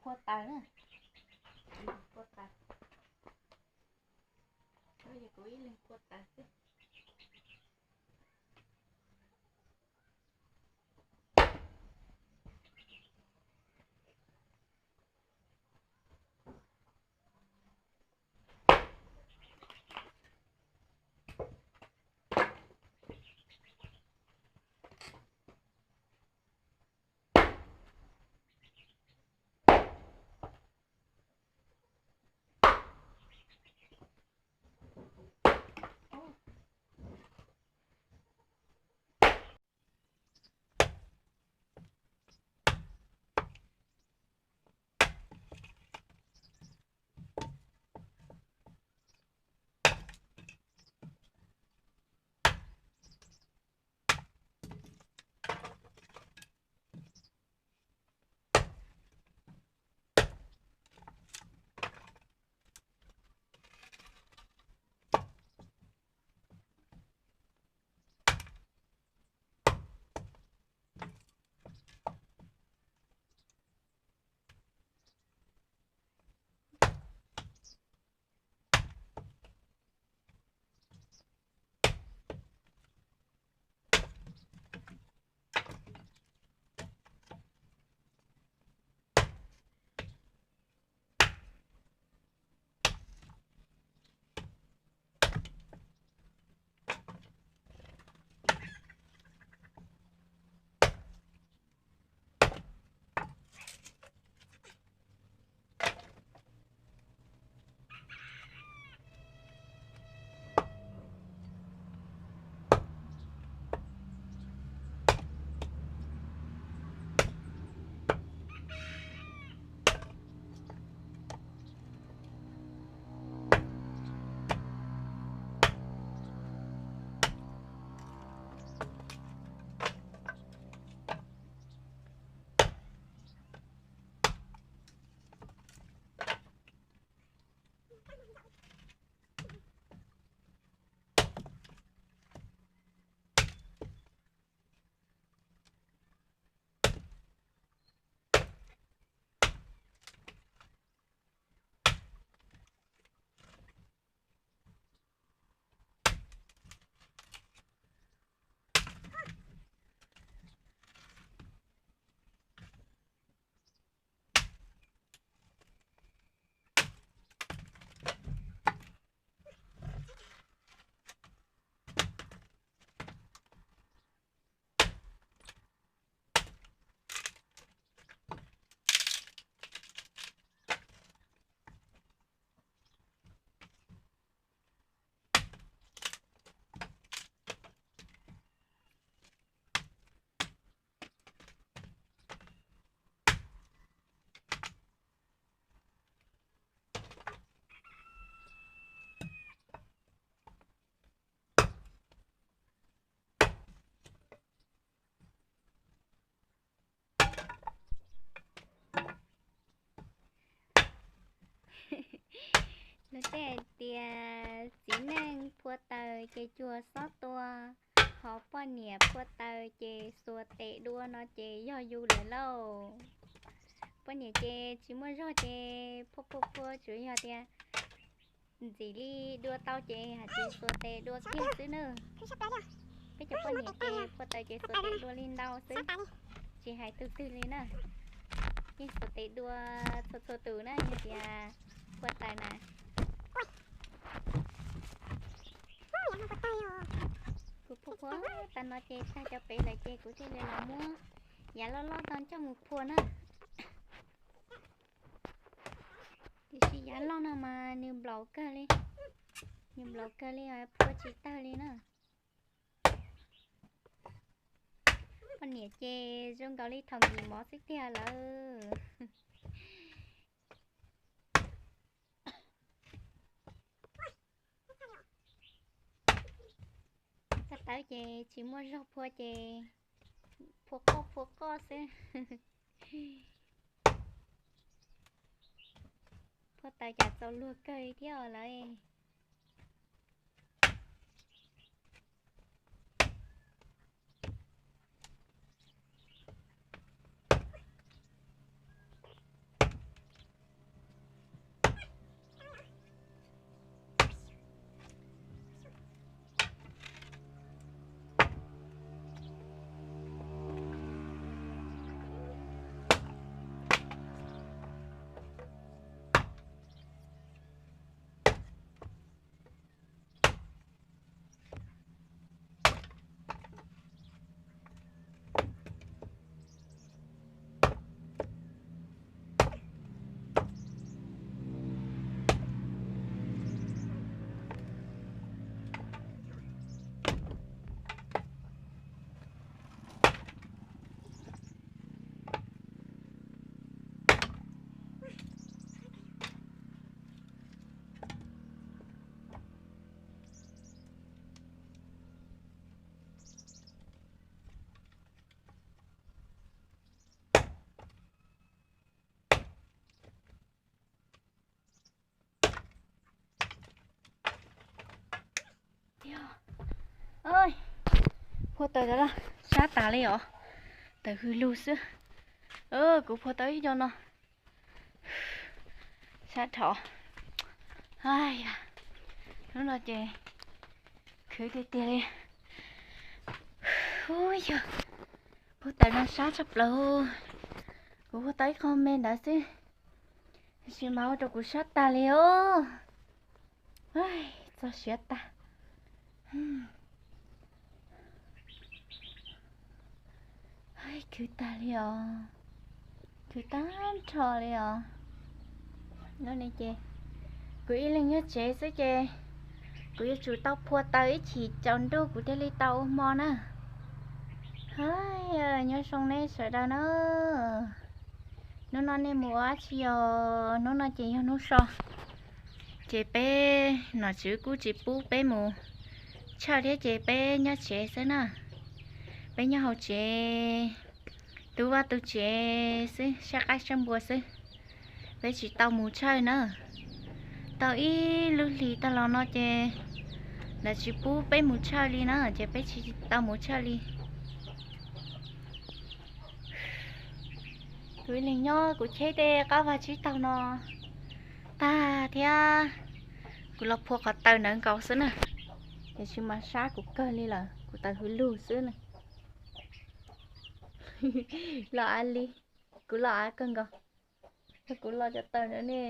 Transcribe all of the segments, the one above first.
phua taws na. Phua taws. Ces kuv ib leeg phua taws xwb. Luag tej hais tias txiv neej phua taws ces cuag xob tua, ho poj niam phua taws ces xuas tes dua no ces yog yus lawm lauj. Poj niam ces tsis muaj zog ces phua phua phua tsuas yog tias ntxim li dua tau ces hais tias xuas tes dua kiag xwb na. Peb cov poj niam ces phua taws ces xuas tes dua li ntau xwb, tsis hais tus twg li na. Yeej xuas tes dua txhua txhua tus na yog tias phua taws na. Kuv phua phua tag no ces tag cov pem lawm ces kuv thiaj li los muab yav loj loj no coj mus phua na. Tiam sis yav loj no mas nws nplaum kawg li, nws nplaum kawg li, phua tsis tawg li na. Poj niam ces zoo nkaus li thaum nkim mov xwb tiag lawm. Txhaj tawv ces tsis muaj zog phua ces phua qoj phua qoj xwb. Phua taws cas txaus luag kawg thiab lawm. Phua taws tas los sab tas li os, taws hws lug xwb. Kuv phua tau ib co no, sab dhau. Hnub no ces khwv tiag tiag li. Ub yog, phua taws no sab tshaj plaws. Kuv phua tau ib qho me ntawd xwb, tab sis mas ua rau kuv sab tag li os. Txog siav tag. Khwv tag li os, khwv tag nrho li os. Hnub no ces kuv ib leeg nyob tsev xwb ces kuv yuav tsum tau phua taws ib chim tsaus ntuj kuv thiaj li tau ua hmo na. Hais, nyob zoo nej sawv daws na. Hnub no nej mus ua dab tsi os? Hnub no ces yog hnub so, ces peb nom tswv kuj tsis pub peb mus tshawj thiab ces peb nyob tsev xwb na. Peb nyob hauv tsev, tu vaj tu tsev xwb, saib qaib saib npua xwb. Peb tsis tau mus tshawj na. Tau ib lub hlis tag los no ces lawv tsis pub peb mus tshawj li na, ces peb tsis tau mus tshawj li. Kuv ib leeg nyob kuv cheb tej qab vag tsib taug no tag thiab, kuv los phua qhov taws ntawd nkaus xwb na. Tiam sis mas sab kuv kawg li lawm, kuv taws hws lug xwb na. Los av li, kuv los av kawg nkaus, yog kuv los cov taws ntawd ne.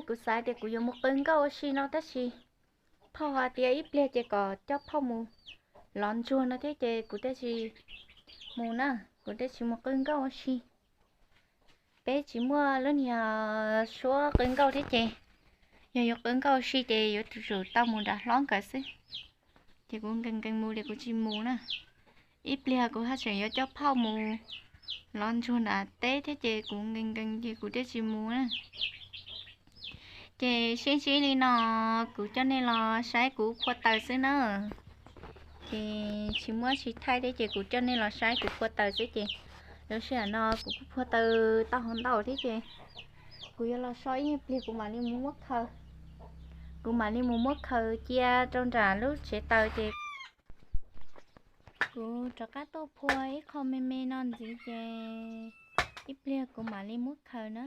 Kuv xav tias kuv yuav mus qw nkauj ua si no tab sis phauj hais tias ib pliag ces kom coj phauj mus lov ntsuag no thiab ces kuv thiaj tsis mus na, kuv thiaj tsis mus qw nkauj ua si. Peb tsis muaj lub niag suab qw nkauj thiab ces yog yuav qw nkauj ua si ces yuav tsum tau mus nram hlob nkawd xwb. Ces kuv nkees nkees mus li kuv tsis mus na. Ib pliag kuv haj tseem yuav coj phauj mus lov ntsuag nram teb thiab ces kuv nkees nkees ces kuv thiaj tsis mus na. Ces sib ntsib li no, kuv coj nej los saib kuv phua taws xwb na. Ces tsis muab tsis thaij thiab ces kuv coj nej los saib kuv phua taws xwb ces lub sij hawm no kuv kuj phua taws tau hov ntau thiab ces kuv yuav los so ib pliag kuv mam li mus muab khaws. Kuv mam li mus muab khaws cia rau nram lub tsev taws ces kuv rov qab tuaj phua ib qho me me no ntxiv ces ib pliag kuv mam li muab khaws na.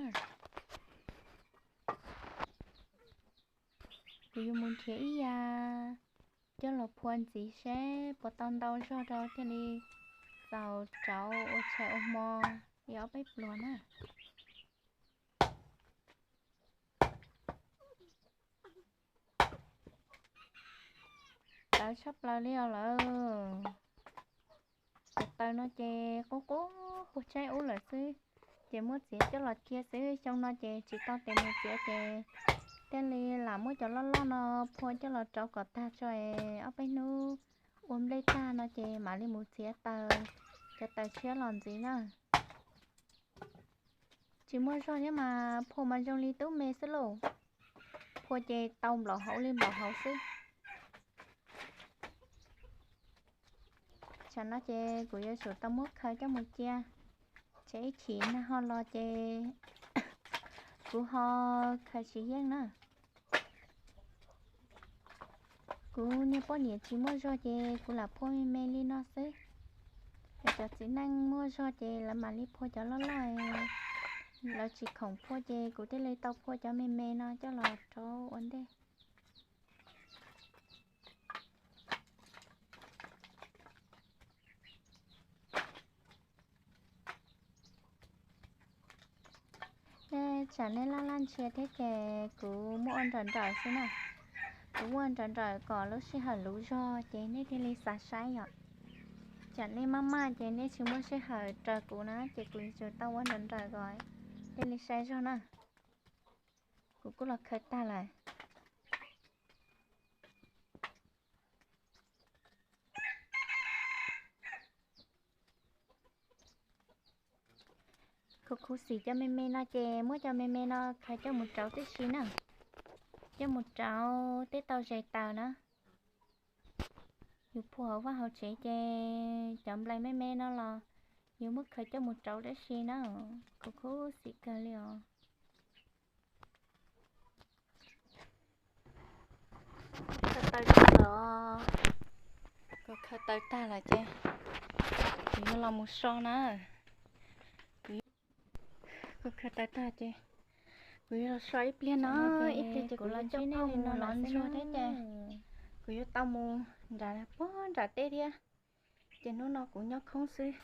Kuv yuav mus nrhiav ib yam coj los phua ntxiv seb puas tau ntau zog rau thiaj li txaus rauv ua tshais ua hmo ib ob peb pluas na. Tawv tshaj plaws li os lawm. Cov taws no ces qub qub puag tsaib ub lawm xwb, ces muab txiav coj los cia xwb. Xyoo no ces tsis tau tes mus txiav ces thiaj li lam muab cov loj loj no phua coj los rauv kom tag tso es ob peb hnub ua nplej tag no ces mam li mus txiav taws, cov taws tshiab los ntxiv na. Tsis muaj zog thiab mas phua mas zoo li tub me xwb lauj. Phua ces tau nplaum hauv li nplaum hauv xwb. Tsam no ces kuv yuav tsum tau muab khaws coj mus cia, tsam ib chim nag ho los ces kuv ho khaws tsis yeej na. Kuv niag poj niam tsis muaj zog ces kuv lam phua me me li no xwb. Es cov txiv neej muaj zog ces lawv mam li phua cov loj loj, lawv tsis khoom phua ces kuv thiaj li tau phua cov me me no coj los rauv ua ntej. Tsam nej laj laj ntsia thiab ces kuv muab ua nrawm nrawm xwb na. Kuv muab ua nrawm nrawm kom lub sij hawm luv zog ces nej thiaj li xav saib yom. Tsam nej maj maj ces nej tsis muaj sij hawm raws kuv na ces kuv yuav tsum tau ua nrawm nrawm kom thiaj li saib zog na. Kuv kuj los khaws tag lawm. Khuv khuv xim cov me me no ces muab cov me me no khaws coj mus rauv tib si na. Coj mus rauv tej tau zes taws na. Yus phua hauv vaj hauv tsev ces cov nplai me me no los yus muab khaws coj mus rauv tib si na. Khuv khuv xim kawg li os. Taws tag lawm ces kuv yuav los mus so na. Kuv, kuv khaws taws tag ces kuv yuav los so ib pliag no, ib pliag ces kuv los coj phooj mus lov ntsuag thiab ces kuv yuav tau mus nram, puag nram teb thiab. Ces hnub no kuv nyob khoob xwb,